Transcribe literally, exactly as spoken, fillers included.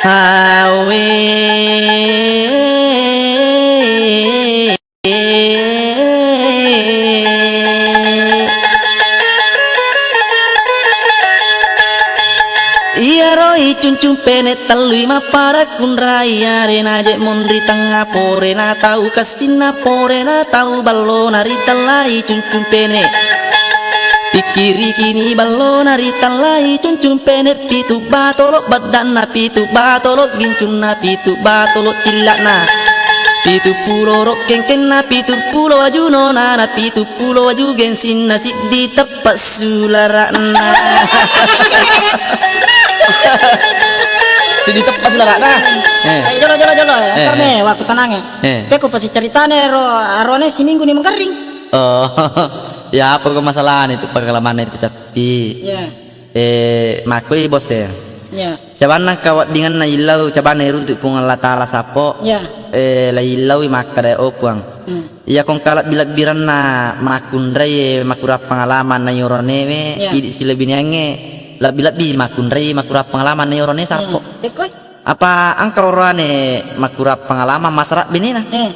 Awe. Iyaro icuncung pene tellui mappada kunrai, arena je monri tengnga porena tau kessinna porena tau ballona ritellai cuncung pene. Pikkirikini ballona ritellai cuncung pene pitu batolo beddanna pitu batolo gincunna pitu batolo cilla'na pitu pulo rokkengkenna pitu pulo waju nonana pitu pulo waju gensinna siddi teppe sulara'na. Siddi teppe sulara'na. Eh. Eh, jolo, jolo, jolo. Eh, Karena eh. Waktu tenang ya. Eh. Peko pasti ceritane ro arone siminggu ni mengkering. Oh. Ya apa kok masalahnya itu pengalaman itu, Cat? Pi. Iya. Eh, makkoi, Bos, e. Iya. Cabanna engka weddingenna illau, cabanna iruntu Puang Allah Taala sappo. Iya. Eh, la illaui makkeda, "Oh, Puang, hmm, iya ko engka lebbi-lebbirenna makkunrai, e, makurang pengalaman na ioronewe, iya, idi silebbineangnge, lebbi-lebbi makkunrai, makurang pengalaman na iorone sappo." Hmm. Pekkoi? Apa engka oroane makurang pengalaman masara benena? Hmm.